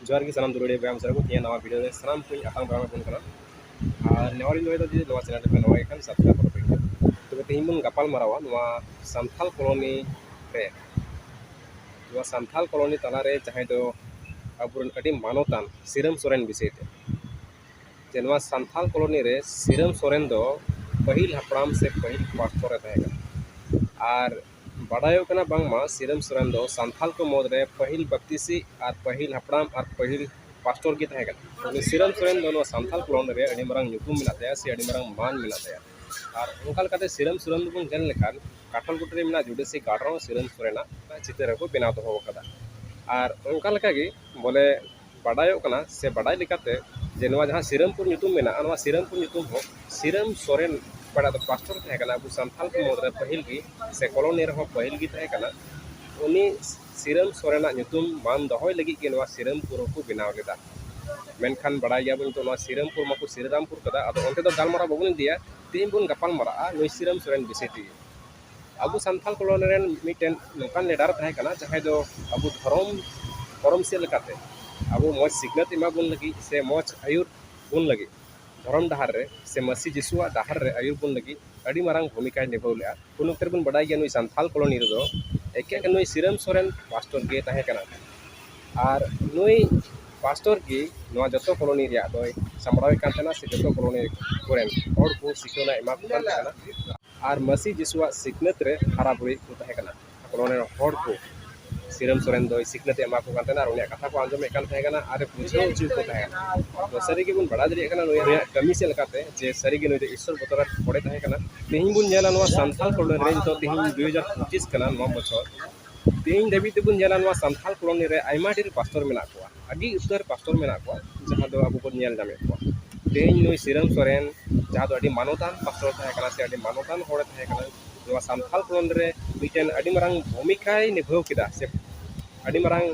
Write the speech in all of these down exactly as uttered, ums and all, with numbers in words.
ᱡᱚᱦᱟᱨ ᱜᱮ ᱥᱟᱱᱟᱢ ᱫᱩᱞᱟᱹᱲᱤᱭᱟᱹ ᱵᱚᱭᱦᱟ ᱢᱤᱥᱨᱟ ᱠᱚ, ᱛᱮᱦᱮᱧ ᱱᱟᱣᱟ ᱵᱷᱤᱰᱤᱭᱳ ᱨᱮ ᱥᱟᱱᱟᱢ ᱠᱚᱧ ᱟᱛᱟᱝ ᱫᱟᱨᱟᱢ ᱟᱵᱚᱱ ᱠᱟᱱᱟ᱾ ᱟᱨ ᱱᱮᱦᱚᱨᱤᱧ ᱫᱚᱦᱚᱭᱮᱫᱟ ᱡᱮ ᱱᱚᱣᱟ ᱪᱮᱱᱮᱞ ᱨᱮᱯᱮ ᱱᱟᱣᱟ ᱜᱮ ᱠᱷᱟᱱ ᱥᱟᱵᱥᱠᱨᱟᱭᱤᱵ ᱟᱞᱚᱯᱮ ᱦᱤᱲᱤᱧᱟ᱾ ᱛᱚᱵᱮ ᱛᱮᱦᱮᱧ ᱵᱚᱱ ᱜᱟᱯᱟᱞ ᱢᱟᱨᱟᱣᱟ ᱱᱚᱣᱟ ᱥᱟᱱᱛᱷᱟᱞ ᱠᱚᱞᱳᱱᱤ ᱨᱮ, ᱱᱚᱣᱟ ᱥᱟᱱᱛᱷᱟᱞ ᱠᱚᱞᱳᱱᱤ ᱛᱟᱞᱟᱨᱮ ᱡᱟᱦᱟᱸᱭ ᱫᱚ ᱟᱵᱚᱨᱮᱱ ᱟᱹᱰᱤ ᱢᱟᱱᱚᱛᱟᱱ ᱥᱤᱨᱟᱹᱢ ᱥᱚᱨᱮᱱ ᱵᱤᱥᱚᱭ ᱛᱮ, ᱡᱮ ᱱᱚᱣᱟ ᱥᱟᱱᱛᱷᱟᱞ ᱠᱚᱞᱳᱱᱤ ᱨᱮ ᱥᱤᱨᱟᱹᱢ ᱥᱚᱨᱮᱱ ᱫᱚ ᱯᱟᱹᱦᱤᱞ ᱦᱟᱯᱲᱟᱢ ᱥᱮ ᱯᱟᱹᱦᱤᱞ ᱯᱟᱥᱴᱚᱨ ᱮ ᱛᱟᱦᱮᱸ ᱠᱟᱱᱟ᱾ ᱟᱨ ᱵᱟᱰᱟᱭᱚᱜ ᱠᱟᱱᱟ ᱵᱟᱝᱢᱟ ᱥᱤᱨᱟᱹᱢ ᱥᱚᱨᱮᱱ ᱫᱚ ᱥᱟᱱᱛᱷᱟᱞ ᱠᱚ ᱢᱩᱫᱽᱨᱮ ᱯᱟᱹᱦᱤᱞ ᱵᱟᱯᱛᱤᱥᱤ ᱟᱨ ᱯᱟᱹᱦᱤᱞ ᱦᱟᱯᱲᱟᱢ ᱟᱨ ᱯᱟᱹᱦᱤᱞ ᱯᱟᱥᱴᱚᱨ ᱜᱮ ᱛᱟᱦᱮᱸ ᱠᱟᱱᱟ᱾ ᱩᱱᱤ ᱥᱤᱨᱟᱹᱢ ᱥᱚᱨᱮᱱ ᱫᱚ ᱱᱚᱣᱟ ᱥᱟᱱᱛᱷᱟᱞ ᱠᱚᱞᱳᱱᱤ ᱨᱮ ᱟᱹᱰᱤ ᱢᱟᱨᱟᱝ ᱧᱩᱛᱩᱢ ᱢᱮᱱᱟᱜ ᱛᱟᱭᱟ ᱥᱮ ᱟᱹᱰᱤ ᱢᱟᱨᱟᱝ ᱢᱟᱱ ᱢᱮᱱᱟᱜ ᱛᱟᱭᱟ᱾ ᱟᱨ ᱚᱱᱠᱟ ᱞᱮᱠᱟᱛᱮ ᱥᱤᱨᱟᱹᱢ ᱥᱚᱨᱮᱱ ᱫᱚᱵᱚᱱ ᱧᱮᱞ ᱞᱮᱠᱷᱟᱱ ᱠᱟᱴᱷᱚᱞ ᱜᱩᱴᱤ ᱨᱮ ᱢᱮᱱᱟᱜ ᱡᱩᱰᱤᱥᱤ ᱜᱟᱲ ᱨᱮᱦᱚᱸ ᱥᱤᱨᱟᱹᱢ ᱥᱚᱨᱮᱱᱟᱜ ᱪᱤᱛᱟᱹᱨ ᱦᱚᱸᱠᱚ ᱵᱮᱱᱟᱣ ᱫᱚᱦᱚ ᱟᱠᱟᱫᱟ᱾ ᱟᱨ ᱚᱱᱠᱟ ᱞᱮᱠᱟᱜᱮ ᱵᱚᱞᱮ ᱵᱟᱰᱟᱭᱚᱜ ᱠᱟᱱᱟ ᱥᱮ ᱵᱟᱰᱟᱭ ᱞᱮᱠᱟᱛᱮ ᱡᱮ ᱱᱚᱣᱟ ᱡᱟᱦᱟᱸ ᱥᱤᱨᱟᱹᱢᱯᱩᱨ ᱧᱩᱛᱩᱢ ᱢᱮᱱᱟᱜᱼᱟ, ᱱᱚᱣᱟ ᱥᱤᱨᱟᱹᱢᱯᱩᱨ ᱧᱩᱛᱩᱢ ᱦᱚᱸ ᱥᱤᱨᱟᱹᱢ ᱥᱚᱨᱮᱱ, ᱚᱠᱟᱴᱟᱜ ᱫᱚ ᱯᱟᱥᱴᱚᱨ ᱛᱟᱦᱮᱸ ᱠᱟᱱᱟ ᱟᱵᱚ ᱥᱟᱱᱛᱟᱲ ᱠᱚ ᱢᱩᱫᱽᱨᱮ ᱯᱟᱹᱦᱤᱞ ᱜᱮ, ᱥᱮ ᱠᱚᱞᱳᱱᱤ ᱨᱮᱦᱚᱸ ᱯᱟᱹᱦᱤᱞ ᱜᱮ ᱛᱟᱦᱮᱸ ᱠᱟᱱᱟ᱾ ᱩᱱᱤ ᱥᱤᱨᱟᱹᱢ ᱥᱚᱨᱮᱱᱟᱜ ᱧᱩᱛᱩᱢ ᱢᱟᱱ ᱫᱚᱦᱚᱭ ᱞᱟᱹᱜᱤᱫ ᱜᱮ ᱱᱚᱣᱟ ᱥᱤᱨᱟᱹᱢᱯᱩᱨ ᱦᱚᱸᱠᱚ ᱵᱮᱱᱟᱣ ᱞᱮᱫᱟ᱾ ᱢᱮᱱᱠᱷᱟᱱ ᱵᱟᱲᱟᱭ ᱜᱮᱭᱟᱵᱚᱱ ᱱᱤᱛᱚᱜ ᱱᱚᱣᱟ ᱥᱤᱨᱟᱹᱢᱯᱩᱨ ᱢᱟᱠᱚ ᱥᱤᱨᱟᱹᱨᱟᱢᱯᱩᱨ ᱠᱟᱫᱟ᱾ ᱟᱫᱚ ᱚᱱᱛᱮ ᱫᱚ ᱜᱟᱞᱢᱟᱨᱟᱣ ᱵᱟᱵᱚᱱ ᱤᱫᱤᱭᱟ, ᱛᱮᱦᱮᱧ ᱵᱚᱱ ᱜᱟᱯᱟᱞ ᱢᱟᱨᱟᱜᱼᱟ ᱱᱩᱭ ᱥᱤᱨᱟᱹᱢ ᱥᱚᱨᱮᱱ ᱵᱤᱥᱚᱭ ᱛᱮᱜᱮ᱾ ᱟᱵᱚ ᱥᱟᱱᱛᱟᱲ ᱠᱚᱞᱳᱱᱤ ᱨᱮᱱ ᱢᱤᱫᱴᱮᱱ ᱱᱚᱝᱠᱟᱱ ᱞᱤᱰᱟᱨ ᱛᱟᱦᱮᱸ ᱠᱟᱱᱟ, ᱡᱟᱦᱟᱸᱭ ᱫᱚ ᱟᱵᱚ ᱫᱷᱚᱨᱚᱢ, ᱫᱷᱚᱨᱚᱢ ᱥᱮᱫ ᱞᱮᱠᱟᱛᱮ ᱟᱵᱚ ᱢᱚᱡᱽ ᱥᱤᱠᱷᱱᱟᱹᱛ ᱮᱢᱟ ᱵᱚᱱ ᱞᱟᱹᱜᱤᱫ ᱥᱮ ᱢᱚᱡᱽ ᱟᱹᱭᱩᱨ ᱵᱚᱱ ᱞᱟᱹᱜᱤᱫ ᱫᱷᱚᱨᱚᱢ ᱰᱟᱦᱟᱨ ᱨᱮ ᱥᱮ ᱢᱟᱹᱥᱤ ᱡᱤᱥᱩᱣᱟᱜ ᱰᱟᱦᱟᱨ ᱨᱮ ᱟᱹᱭᱩᱨ ᱵᱚᱱ ᱞᱟᱹᱜᱤᱫ ᱟᱹᱰᱤ ᱢᱟᱨᱟᱝ ᱵᱷᱩᱢᱤᱠᱟᱭ ᱱᱤᱵᱷᱟᱹᱣ ᱞᱮᱫᱼᱟ᱾ ᱩᱱ ᱚᱠᱛᱮ ᱨᱮᱵᱚᱱ ᱵᱟᱰᱟᱭ ᱜᱮᱭᱟ, ᱱᱩᱭ ᱥᱟᱱᱛᱷᱟᱞ ᱠᱚᱞᱳᱱᱤ ᱨᱮᱫᱚ ᱮᱠᱮᱱ ᱱᱩᱭ ᱥᱤᱨᱟᱹᱢ ᱥᱚᱨᱮᱱ ᱯᱟᱥᱴᱚᱨ ᱜᱮ ᱛᱟᱦᱮᱸ ᱠᱟᱱᱟ᱾ ᱟᱨ ᱱᱩᱭ ᱯᱟᱥᱴᱚᱨ ᱜᱮ ᱱᱚᱣᱟ ᱡᱚᱛᱚ ᱠᱚᱞᱳᱱᱤ ᱨᱮᱭᱟᱜ ᱫᱚᱭ ᱥᱟᱢᱵᱲᱟᱣᱮᱫ ᱠᱟᱱ ᱛᱟᱦᱮᱱᱟ, ᱥᱮ ᱡᱚᱛᱚ ᱠᱚᱞᱳᱱᱤ ᱠᱚᱨᱮᱱ ᱦᱚᱲ ᱠᱚ ᱥᱤᱠᱷᱟᱹᱣᱱᱟ ᱮᱢᱟ ᱠᱚ ᱠᱟᱱ ᱛᱟᱦᱮᱱᱟ᱾ ᱟᱨ ᱢᱟᱹᱥᱤ ᱡᱤᱥᱩᱣᱟᱜ ᱥᱤᱠᱷᱱᱟᱹᱛ ᱨᱮ ᱦᱟᱨᱟ ᱵᱩᱨᱩᱭᱮᱫ ᱠᱚ ᱛᱟᱦᱮᱸ ᱠᱟᱱᱟ᱾ ᱠᱚᱞᱳᱱᱤ ᱨᱮᱱ ᱦᱚᱲ ᱠᱚ ᱥᱤᱨᱟᱹᱢ ᱥᱚᱨᱮᱱ ᱫᱚᱭ ᱥᱤᱠᱷᱱᱟᱹᱛ ᱮ ᱮᱢᱟ ᱠᱚ ᱠᱟᱱ ᱛᱟᱦᱮᱱᱟ ᱟᱨ ᱩᱱᱤᱭᱟᱜ ᱠᱟᱛᱷᱟ ᱠᱚ ᱟᱸᱡᱚᱢᱮᱫ ᱠᱟᱱ ᱛᱟᱦᱮᱸ ᱠᱟᱱᱟ ᱟᱨ ᱮ ᱵᱩᱡᱷᱟᱹᱣ ᱦᱚᱪᱚᱭᱮᱫ ᱠᱚ ᱛᱟᱦᱮᱸ ᱠᱟᱱᱟ᱾ ᱛᱚ ᱥᱟᱹᱨᱤ ᱜᱮᱵᱚᱱ ᱵᱟᱲᱟᱭ ᱫᱟᱲᱮᱭᱟᱜ ᱠᱟᱱᱟ ᱱᱩᱭᱟᱜ ᱠᱟᱹᱢᱤ ᱪᱮᱫ ᱞᱮᱠᱟᱛᱮ, ᱡᱮ ᱥᱟᱹᱨᱤ ᱜᱮ ᱱᱩᱭ ᱫᱚ ᱤᱥᱥᱚᱨ ᱵᱚᱛᱚᱨᱟᱱ ᱦᱚᱲᱮ ᱛᱟᱦᱮᱸ ᱠᱟᱱᱟ᱾ ᱛᱮᱦᱮᱧ ᱵᱚᱱ ᱧᱮᱞᱟ ᱱᱚᱣᱟ ᱥᱟᱱᱛᱷᱟᱞ ᱠᱚᱞᱳᱱᱤ ᱨᱮ ᱱᱤᱛᱚᱜ ᱛᱮᱦᱮᱧ ᱫᱩ ᱦᱟᱡᱟᱨ ᱯᱚᱸᱪᱤᱥ ᱠᱟᱱᱟ, ᱱᱚᱣᱟ ᱵᱚᱪᱷᱚᱨ ᱛᱮᱦᱮᱧ ᱫᱷᱟᱹᱵᱤᱡ ᱛᱮᱵᱚᱱ ᱧᱮᱞᱟ ᱱᱚᱣᱟ ᱥᱟᱱᱛᱷᱟᱞ ᱠᱚᱞᱳᱱᱤ ᱨᱮ ᱟᱭᱢᱟ ᱰᱷᱮᱨ ᱯᱟᱥᱴᱚᱨ ᱢᱮᱱᱟᱜ ᱠᱚᱣᱟ, ᱟᱹᱰᱤ ᱩᱛᱟᱹᱨ ᱯᱟᱥᱴᱚᱨ ᱢᱮᱱᱟᱜ ᱠᱚᱣᱟ, ᱡᱟᱦᱟᱸ ᱫᱚ ᱟᱵᱚ ᱵᱚᱱ ᱧᱮᱞ ᱧᱟᱢᱮᱫ ᱠᱚᱣᱟ᱾ ᱛᱮᱦᱮᱧ ᱱᱩᱭ ᱥᱤᱨᱟᱹᱢ ᱥᱚᱨᱮᱱ, ᱡᱟᱦᱟᱸ ᱫᱚ ᱟᱹᱰᱤ ᱢᱟᱱᱚᱛᱟᱱ ᱯᱟᱥᱴᱚᱨ ᱛᱟᱦᱮᱸ ᱠᱟᱱᱟ ᱥᱮ ᱟᱹᱰᱤ ᱢᱟᱱᱚᱛᱟᱱ ᱦᱚᱲᱮ ᱛᱟᱦᱮᱸ ᱠᱟᱱᱟ, ᱱᱚᱣᱟ ᱥᱟᱱᱛᱷᱟᱞ ᱠᱚᱞᱳᱱᱤ ᱨᱮ ᱢᱤᱫᱴᱮᱱ ᱟᱹᱰᱤ ᱢᱟᱨᱟᱝ ᱵᱷᱩᱢᱤᱠᱟᱭ ᱱᱤᱵᱷᱟᱹᱣ ᱠᱮᱫᱟ ᱥᱮ ᱟᱹᱰᱤ ᱢᱟᱨᱟᱝ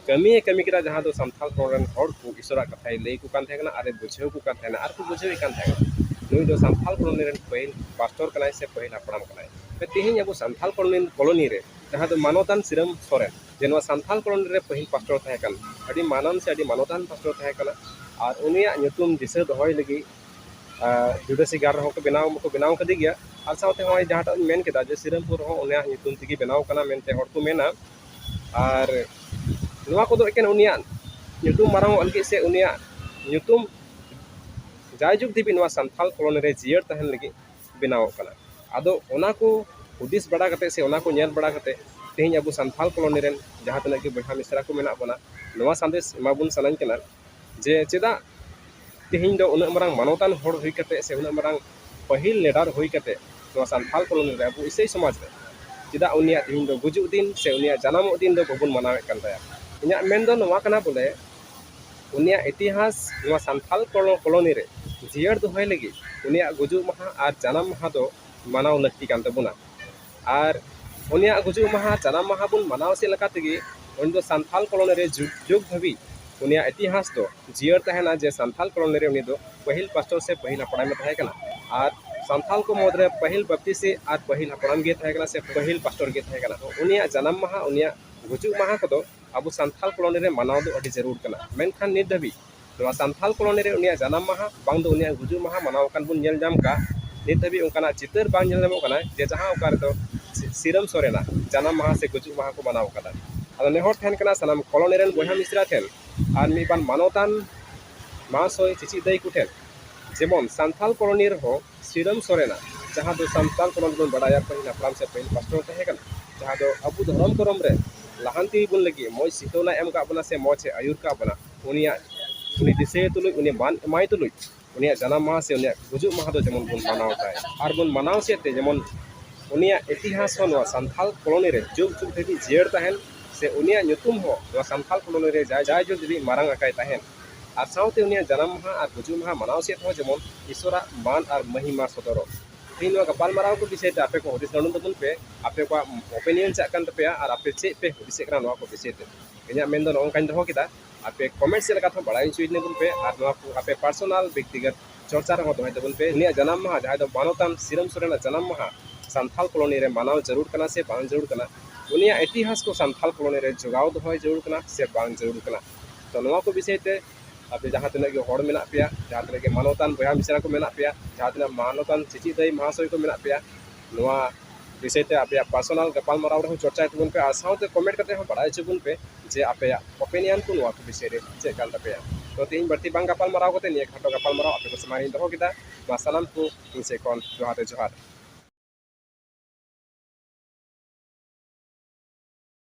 ᱠᱟᱹᱢᱤᱭᱮ ᱠᱟᱹᱢᱤ ᱠᱮᱫᱟ, ᱡᱟᱦᱟᱸ ᱫᱚ ᱥᱟᱱᱛᱷᱟᱞ ᱠᱚᱞᱳᱱᱤ ᱨᱮᱱ ᱦᱚᱲ ᱠᱚ ᱤᱥᱚᱨᱟᱜ ᱠᱟᱛᱷᱟᱭ ᱞᱟᱹᱭ ᱟᱠᱚ ᱠᱟᱱ ᱛᱟᱦᱮᱸ ᱠᱟᱱᱟ ᱟᱨᱮ ᱵᱩᱡᱷᱟᱹᱣ ᱟᱠᱚ ᱠᱟᱱ ᱛᱟᱦᱮᱸ ᱠᱟᱱᱟ, ᱟᱨ ᱠᱚ ᱵᱩᱡᱷᱟᱹᱣᱮᱫ ᱠᱟᱱ ᱛᱟᱦᱮᱸ ᱠᱟᱱᱟ᱾ ᱱᱩᱭ ᱫᱚ ᱥᱟᱱᱛᱷᱟᱞ ᱠᱚᱞᱳᱱᱤ ᱨᱮᱱ ᱯᱟᱹᱦᱤᱞ ᱯᱟᱥᱴᱚᱨ ᱠᱟᱱᱟᱭ ᱥᱮ ᱯᱟᱹᱦᱤᱞ ᱦᱟᱯᱲᱟᱢ ᱠᱟᱱᱟᱭ᱾ ᱛᱮᱦᱮᱧ ᱟᱵᱚ ᱥᱟᱱᱛᱷᱟᱞ ᱠᱚᱞᱳᱱᱤ, ᱠᱚᱞᱳᱱᱤ ᱨᱮ ᱡᱟᱦᱟᱸ ᱫᱚ ᱢᱟᱱᱚᱛᱟᱱ ᱥᱤᱨᱟᱹᱢ ᱥᱚᱨᱮᱱ, ᱡᱮ ᱱᱚᱣᱟ ᱥᱟᱱᱛᱷᱟᱞ ᱠᱚᱞᱚᱱᱤ ᱨᱮ ᱯᱟᱹᱦᱤᱞ ᱯᱟᱥᱴᱚᱨ ᱛᱟᱦᱮᱸ ᱠᱟᱱ, ᱟᱹᱰᱤ ᱢᱟᱱᱟᱱ ᱥᱮ ᱟᱹᱰᱤ ᱢᱟᱱᱚᱛᱟᱱ ᱯᱟᱥᱴᱚᱨ ᱛᱟᱦᱮᱸ ᱠᱟᱱᱟ᱾ ᱟᱨ ᱩᱱᱤᱭᱟᱜ ᱧᱩᱛᱩᱢ ᱫᱤᱥᱟᱹ ᱫᱚᱦᱚᱭ ᱞᱟᱹᱜᱤᱫ ᱡᱩᱰᱟᱹᱥᱤ ᱜᱟᱲ ᱨᱮᱦᱚᱸ ᱠᱚ ᱵᱮᱱᱟᱣ ᱢᱟᱠᱚ ᱵᱮᱱᱟᱣ ᱠᱟᱫᱮ ᱜᱮᱭᱟ᱾ ᱟᱨ ᱥᱟᱶᱛᱮ ᱱᱚᱜᱼᱚᱭ ᱡᱟᱦᱟᱸᱴᱟᱜ ᱤᱧ ᱢᱮᱱ ᱠᱮᱫᱟ ᱡᱮ ᱥᱤᱨᱟᱹᱢᱯᱩᱨ ᱨᱮᱦᱚᱸ ᱩᱱᱤᱭᱟᱜ ᱧᱩᱛᱩᱢ ᱛᱮᱜᱮ ᱵᱮᱱᱟᱣ ᱠᱟᱱᱟ ᱢᱮᱱᱛᱮ ᱦᱚᱲ ᱠᱚ ᱢᱮᱱᱟ᱾ ᱟᱨ ᱱᱚᱣᱟ ᱠᱚᱫᱚ ᱮᱠᱮᱱ ᱩᱱᱤᱭᱟᱜ ᱧᱩᱛᱩᱢ ᱢᱟᱨᱟᱝᱚᱜ ᱞᱟᱹᱜᱤᱫ ᱥᱮ ᱩᱱᱤᱭᱟᱜ ᱧᱩᱛᱩᱢ ᱡᱟᱭᱡᱩᱜᱽ ᱫᱷᱟᱹᱵᱤᱡ ᱱᱚᱣᱟ ᱥᱟᱱᱛᱷᱟᱞ ᱠᱚᱞᱚᱱᱤ ᱨᱮ ᱡᱤᱭᱟᱹᱲ ᱛᱟᱦᱮᱱ ᱞᱟᱹᱜᱤᱫ ᱵᱮᱱᱟᱣᱚᱜ ᱠᱟᱱᱟ᱾ ᱟᱫᱚ ᱚᱱᱟ ᱠᱚ ᱦᱩᱫᱤᱥ ᱵᱟᱲᱟ ᱠᱟᱛᱮ ᱥᱮ ᱚᱱᱟ ᱠᱚ ᱧᱮᱞ ᱵᱟᱲᱟ ᱠᱟᱛᱮ ᱛᱮᱦᱮᱧ ᱟᱵᱚ ᱥᱟᱱᱛᱷᱟᱞ ᱠᱚᱞᱚᱱᱤ ᱨᱮᱱ ᱡᱟᱦᱟᱸ ᱛᱤᱱᱟᱹᱜ ᱜᱮ ᱵᱚᱭᱦᱟ ᱢᱤᱥᱨᱟ ᱠᱚ ᱢᱮᱱᱟᱜ ᱵᱚᱱᱟ, ᱱᱚᱣᱟ ᱥᱟᱸᱫᱮᱥ ᱮᱢᱟᱵᱚᱱ ᱥᱟᱱᱟᱧ ᱠᱟᱱᱟ ᱡᱮ ᱪᱮᱫᱟᱜ ᱛᱮᱦᱮᱧ ᱫᱚ ᱩᱱᱟᱹᱜ ᱢᱟᱨᱟᱝ ᱢᱟᱱᱚᱛᱟᱱ ᱦᱚᱲ ᱦᱩᱭ ᱠᱟᱛᱮ ᱥᱮ ᱩᱱᱟᱹᱜ ᱢᱟᱨᱟᱝ ᱯᱟᱹᱦᱤᱞ ᱞᱤᱰᱟᱨ ᱦᱩᱭ ᱠᱟᱛᱮ ᱱᱚᱣᱟ ᱥᱟᱱᱛᱷᱟᱞ ᱠᱚᱞᱚᱱᱤ ᱨᱮ ᱟᱵᱚ ᱤᱥᱟᱹᱭ ᱥᱚᱢᱟᱡᱽ ᱨᱮ ᱪᱮᱫᱟᱜ ᱩᱱᱤᱭᱟᱜ ᱛᱮᱦᱮᱧ ᱫᱚ ᱜᱩᱡᱩᱜ ᱫᱤᱱ ᱥᱮ ᱩᱱᱤᱭᱟᱜ ᱡᱟᱱᱟᱢᱚᱜ ᱫᱤᱱ ᱫᱚ ᱵᱟᱵᱚᱱ ᱢᱟᱱᱟᱣᱮᱫ ᱠᱟᱱ ᱛᱟᱭᱟ? ᱤᱧᱟᱹᱜ ᱢᱮᱱ ᱫᱚ ᱱᱚᱣᱟ ᱠᱟᱱᱟ ᱵᱚᱞᱮ, ᱩᱱᱤᱭᱟᱜ ᱤᱛᱤᱦᱟᱥ ᱱᱚᱣᱟ ᱥᱟᱱᱛᱷᱟᱞ ᱠᱚᱞᱚ-, ᱠᱚᱞᱚᱱᱤ ᱨᱮ ᱡᱤᱭᱟᱹᱲ ᱫᱚᱦᱚᱭ ᱞᱟᱹᱜᱤᱫ ᱩᱱᱤᱭᱟᱜ ᱜᱩᱡᱩᱜ ᱢᱟᱦᱟ ᱟᱨ ᱡᱟᱱᱟᱢ ᱢᱟᱦᱟ ᱫᱚ ᱢᱟᱱᱟᱣ ᱞᱟᱹᱠᱛᱤ ᱠᱟᱱ ᱛᱟᱵᱚᱱᱟ᱾ ᱟᱨ ᱩᱱᱤᱭᱟᱜ ᱜᱩᱡᱩᱜ ᱢᱟᱦᱟ, ᱡᱟᱱᱟᱢ ᱢᱟᱦᱟ ᱵᱚᱱ ᱢᱟᱱᱟᱣ ᱪᱮᱫ ᱞᱮᱠᱟ ᱛᱮᱜᱮ, ᱩᱱᱤ ᱫᱚ ᱥᱟᱱᱛᱷᱟᱞ ᱠᱚᱞᱚᱱᱤ ᱨᱮ ᱡᱩᱜᱽ, ᱡᱩᱜᱽ ᱫᱷᱟᱹᱵᱤᱡ ᱩᱱᱤᱭᱟᱜ ᱤᱛᱤᱦᱟᱥ ᱫᱚ ᱡᱤᱭᱟᱹᱲ ᱛᱟᱦᱮᱱᱟ ᱡᱮ ᱥᱟᱱᱛᱷᱟᱞ ᱠᱚᱞᱚᱱᱤ ᱨᱮ ᱩᱱᱤ ᱫᱚ ᱯᱟᱹᱦᱤᱞ ᱯᱟᱥᱴᱚᱨ ᱥᱮ ᱯᱟᱹᱦᱤᱞ ᱦᱟᱯᱲᱟᱢᱮ ᱛᱟᱦᱮᱸ ᱠᱟᱱᱟ᱾ ᱟᱨ ᱥᱟᱱᱛᱷᱟᱞ ᱠᱚ ᱢᱩᱫᱽᱨᱮ ᱯᱟᱹᱦᱤᱞ ᱵᱟᱯᱛᱤᱥᱤ ᱟᱨ ᱯᱟᱹᱦᱤᱞ ᱦᱟᱯᱲᱟᱢ ᱜᱮ ᱛᱟᱦᱮᱸ ᱠᱟᱱᱟ ᱥᱮ ᱯᱟᱹᱦᱤᱞ ᱯᱟᱥᱴᱚᱨ ᱜᱮ ᱛᱟᱦᱮᱸ ᱠᱟᱱᱟ᱾ ᱛᱚ ᱩᱱᱤᱭᱟᱜ ᱡᱟᱱᱟᱢ ᱢᱟᱦᱟ, ᱩᱱᱤᱭᱟᱜ ᱜᱩᱡᱩᱜ ᱢᱟᱦᱟ ᱠᱚᱫᱚ ᱟᱵᱚ ᱥᱟᱱᱛᱷᱟᱞ ᱠᱚᱞᱚᱱᱤ ᱨᱮ ᱢᱟᱱᱟᱣ ᱫᱚ ᱟᱹᱰᱤ ᱡᱟᱹᱨᱩᱲ ᱠᱟᱱᱟ᱾ ᱢᱮᱱᱠᱷᱟᱱ ᱱᱤᱛ ᱫᱷᱟᱹᱵᱤᱡ ᱱᱚᱣᱟ ᱥᱟᱱᱛᱷᱟᱞ ᱠᱚᱞᱚᱱᱤ ᱨᱮ ᱩᱱᱤᱭᱟᱜ ᱡᱟᱱᱟᱢ ᱢᱟᱦᱟ ᱵᱟᱝ ᱫᱚ ᱩᱱᱤᱭᱟᱜ ᱜᱩᱡᱩᱜ ᱢᱟᱦᱟ ᱢᱟᱱᱟᱣ ᱟᱠᱟᱱ ᱵᱚᱱ ᱧᱮᱞ ᱧᱟᱢ ᱠᱟᱜ, ᱱᱤᱛ ᱫᱷᱟᱹᱵᱤᱡ ᱚᱱᱠᱟᱱᱟᱜ ᱪᱤᱛᱟᱹᱨ ᱵᱟᱝ ᱧᱮᱞ ᱧᱟᱢᱚᱜ ᱠᱟᱱᱟ ᱡᱮ ᱡᱟᱦᱟᱸ ᱚᱠᱟ ᱨᱮᱫᱚ ᱥᱤ-, ᱥᱤᱨᱟᱹᱢ ᱥᱚᱨᱮᱱᱟᱜ ᱡᱟᱱᱟᱢ ᱢᱟᱦᱟ ᱥᱮ ᱜᱩᱡᱩᱜ ᱢᱟᱦᱟ ᱠᱚ ᱢᱟᱱᱟᱣ ᱟᱠᱟᱫᱟ᱾ ᱟᱫᱚ ᱱᱮᱦᱚᱨ ᱛᱟᱦᱮᱱ ᱠᱟᱱᱟ ᱥᱟᱱᱟᱢ ᱠᱚᱞᱚᱱᱤ ᱨᱮᱱ ᱵᱚᱭᱦᱟ ᱢᱤᱥᱨᱟ ᱴᱷᱮᱱ ᱟᱨ ᱢᱤᱫ ᱵᱟᱨ ᱢᱟᱱᱚᱛᱟᱱ ᱢᱟᱦᱟᱥᱚᱭ ᱪᱤᱪᱤᱫ ᱫᱟᱹᱭ ᱠᱚᱴᱷᱮᱱ, ᱡᱮᱢᱚᱱ ᱥᱟᱱᱛᱷᱟᱞ ᱠᱚᱞᱚᱱᱤ ᱨᱮᱦᱚᱸ ᱥᱤᱨᱟᱹᱢ ᱥᱚᱨᱮᱱᱟᱜ, ᱡᱟᱦᱟᱸ ᱫᱚ ᱥᱟᱱᱛᱟᱞ ᱠᱚᱞᱚᱱᱤ ᱵᱚᱱ ᱵᱟᱲᱟᱭᱟ ᱯᱟᱹᱦᱤᱞ ᱦᱟᱯᱲᱟᱢ ᱥᱮ ᱯᱟᱹᱦᱤᱞ ᱯᱟᱥᱴᱚᱨ ᱛᱟᱦᱮᱸ ᱠᱟᱱᱟ, ᱡᱟᱦᱟᱸ ᱫᱚ ᱟᱵᱚ ᱫᱷᱚᱨᱚᱢ ᱠᱚᱨᱚᱢ ᱨᱮ ᱞᱟᱦᱟᱱᱛᱤ ᱵᱚᱱ ᱞᱟᱹᱜᱤᱫ ᱢᱚᱡᱽ ᱪᱮᱛᱟᱣᱱᱟᱭ ᱮᱢ ᱠᱟᱜ ᱵᱚᱱᱟ ᱥᱮ ᱢᱚᱡᱽ ᱮ ᱟᱹᱭᱩᱨ ᱠᱟᱜ ᱵᱚᱱᱟ, ᱩᱱᱤᱭᱟᱜ, ᱩᱱᱤ ᱫᱤᱥᱟᱹᱭ ᱛᱩᱞᱩᱡ, ᱩᱱᱤ ᱢᱟᱱ ᱮᱢᱟᱭ ᱛᱩᱞᱩᱡ ᱩᱱᱤᱭᱟᱜ ᱡᱟᱱᱟᱢ ᱢᱟᱦᱟ ᱥᱮ ᱩᱱᱤᱭᱟᱜ ᱜᱩᱡᱩᱜ ᱢᱟᱦᱟ ᱫᱚ ᱡᱮᱢᱚᱱ ᱵᱚᱱ ᱢᱟᱱᱟᱣ ᱛᱟᱭ ᱟᱨ ᱵᱚᱱ ᱢᱟᱱᱟᱣ ᱪᱮᱫ ᱛᱮ ᱡᱮᱢᱚᱱ ᱩᱱᱤᱭᱟᱜ ᱤᱛᱤᱦᱟᱥ ᱦᱚᱸ ᱱᱚᱣᱟ ᱥᱟᱱᱛᱷᱟᱞ ᱠᱚᱞᱚᱱᱤ ᱨᱮ ᱡᱩᱜᱽ ᱡᱩᱜᱽ ᱫᱷᱟᱹᱵᱤᱡ ᱡᱤᱭᱟᱹᱲ ᱛᱟᱦᱮᱱ ᱥᱮ ᱩᱱᱤᱭᱟᱜ ᱧᱩᱛᱩᱢ ᱦᱚᱸ ᱱᱚᱣᱟ ᱥᱟᱱᱛᱷᱟᱞ ᱠᱚᱞᱚᱱᱤ ᱨᱮ ᱡᱟᱭ, ᱡᱟᱭ ᱡᱩᱜᱽ ᱫᱷᱟᱹᱵᱤᱡ ᱢᱟᱨᱟᱝ ᱟᱠᱟᱭ ᱛᱟᱦᱮᱱ ᱟᱨ ᱥᱟᱶᱛᱮ ᱩᱱᱤᱭᱟᱜ ᱡᱟᱱᱟᱢ ᱢᱟᱦᱟ ᱟᱨ ᱜᱩᱡᱩᱜ ᱢᱟᱦᱟ ᱢᱟᱱᱟᱣ ᱪᱮᱫ ᱦᱚᱸ ᱡᱮᱢᱚᱱ ᱤᱥᱚᱨᱟᱜ ᱢᱟᱱ ᱟᱨ ᱢᱟᱹᱦᱤᱢᱟ ᱥᱚᱫᱚᱨᱚᱜ᱾ ᱛᱮᱦᱮᱧ ᱱᱚᱣᱟ ᱜᱟᱯᱟᱞᱢᱟᱨᱟᱣ ᱠᱚ ᱵᱤᱥᱚᱭ ᱛᱮ ᱟᱯᱮ ᱠᱚ ᱦᱩᱫᱤᱥ ᱜᱟᱱᱚᱱ ᱛᱟᱵᱚᱱ ᱯᱮ, ᱟᱯᱮ ᱠᱚᱣᱟᱜ opinion ᱪᱟᱜ ᱠᱟᱱ ᱛᱟᱯᱮᱭᱟ ᱟᱨ ᱟᱯᱮ ᱪᱮᱫ ᱯᱮ ᱦᱩᱫᱤᱥᱮᱫ ᱠᱟᱱᱟ ᱱᱚᱣᱟ ᱠᱚ ᱵᱤᱥᱚᱭ ᱛᱮ᱾ ᱤᱧᱟᱹᱜ ᱢᱮᱱ ᱫᱚ ᱱᱚᱜᱼᱚ ᱱᱚᱝᱠᱟᱧ ᱫᱚᱦᱚ ᱠᱮᱫᱟ᱾ ᱟᱯᱮ comment ᱪᱮᱫ ᱞᱮᱠᱟ ᱛᱮᱦᱚᱸ ᱵᱟᱲᱟᱭ ᱦᱚᱪᱚᱭᱤᱧ ᱛᱟᱵᱚᱱ ᱯᱮ ᱟᱨ ᱱᱚᱣᱟ ᱠᱚ ᱟᱯᱮ personal ᱵᱮᱠᱛᱤᱜᱚᱛ ᱪᱚᱨᱪᱟ ᱨᱮᱦᱚᱸ ᱫᱚᱦᱚᱭ ᱛᱟᱵᱚᱱ ᱯᱮ᱾ ᱩᱱᱤᱭᱟᱜ ᱡᱟᱱᱟᱢ ᱢᱟᱦᱟ, ᱡᱟᱦᱟᱸᱭ ᱫᱚ ᱢᱟᱱᱚᱛᱟᱱ ᱥᱤᱨᱟᱹᱢ ᱥᱚᱨᱮᱱᱟᱜ ᱡᱟᱱᱟᱢ ᱢᱟᱦᱟ, ᱥᱟᱱᱛᱷᱟᱞ ᱠᱚᱞᱚᱱᱤ ᱨᱮ ᱢᱟᱱᱟᱣ ᱡᱟᱹᱨᱩᱲ ᱠᱟᱱᱟ ᱥᱮ ᱵᱟᱝ ᱡᱟᱹᱨᱩᱲ ᱠᱟᱱᱟ, ᱩᱱᱤᱭᱟᱜ ᱤᱛᱤᱦᱟᱥ ᱠᱚ ᱥᱟᱱᱛᱟᱲ ᱠᱚᱞᱚᱱᱤ ᱨᱮ ᱡᱚᱜᱟᱣ ᱫᱚᱦᱚᱭ ᱡᱟᱹᱨᱩᱲ ᱠᱟᱱᱟ ᱥᱮ ᱵᱟᱝ ᱡᱟᱹᱨᱩᱲ ᱠᱟᱱᱟ᱾ ᱛᱚ ᱱᱚᱣᱟ ᱠᱚ ᱵᱤᱥᱚᱭ ᱛᱮ ᱟᱯᱮ ᱡᱟᱦᱟᱸ ᱛᱤᱱᱟᱹᱜ ᱜᱮ ᱦᱚᱲ ᱢᱮᱱᱟᱜ ᱯᱮᱭᱟ, ᱡᱟᱦᱟᱸ ᱛᱤᱱᱟᱹᱜ ᱜᱮ ᱢᱟᱱᱚᱛᱟᱱ ᱵᱚᱭᱦᱟ ᱢᱤᱥᱨᱟ ᱠᱚ ᱢᱮᱱᱟᱜ ᱯᱮᱭᱟ, ᱡᱟᱦᱟᱸ ᱛᱤᱱᱟᱹᱜ ᱢᱟᱱᱚᱛᱟᱱ ᱪᱤᱪᱤᱫᱟᱹᱭ ᱢᱟᱦᱟᱥᱚᱭ ᱠᱚ ᱢᱮᱱᱟᱜ ᱯᱮᱭᱟ, ᱱᱚᱣᱟ ᱵᱤᱥᱚᱭ ᱛᱮ ᱟᱯᱮᱭᱟᱜ ᱯᱟᱨᱥᱚᱱᱟᱞ ᱜᱟᱯᱟᱞᱢᱟᱨᱟᱣ ᱨᱮᱦᱚᱸ ᱪᱚᱨᱪᱟᱭ ᱛᱟᱵᱚᱱ ᱯᱮ ᱟᱨ ᱥᱟᱶᱛᱮ ᱠᱚᱢᱮᱱᱴ ᱠᱟᱛᱮ ᱦᱚᱸ ᱵᱟᱲᱟᱭ ᱦᱚᱪᱚ ᱵᱚᱱ ᱯᱮ ᱡᱮ ᱟᱯᱮᱭᱟᱜ ᱚᱯᱤᱱᱤᱭᱚᱱ ᱠᱚ ᱱᱚᱣᱟ ᱠᱚ ᱵᱤᱥᱚᱭ ᱨᱮ ᱪᱮᱫ ᱠᱟᱱ ᱛᱟᱯᱮᱭᱟ᱾ ᱛᱚ ᱛᱮᱦᱮᱧ ᱵᱟᱹᱲᱛᱤ ᱵᱟᱝ ᱜᱟᱯᱟᱞᱢᱟᱨᱟᱣ ᱠᱟᱛᱮ ᱱᱤᱭᱟᱹ ᱠᱷᱟᱴᱚ ᱜᱟᱯᱟᱞᱢᱟᱨᱟᱣ ᱟᱯᱮ ᱠᱚ ᱥᱟᱢᱟᱝ ᱨᱤᱧ ᱫᱚᱦᱚ ᱠᱮᱫᱟ᱾ ᱢᱟ ᱥᱟᱱᱟᱢ ᱠᱚ ᱤᱧ ᱥᱮᱫ ᱠᱷᱚᱱ ᱡᱚᱦᱟᱨ ᱨᱮ ᱡᱚᱦᱟᱨ᱾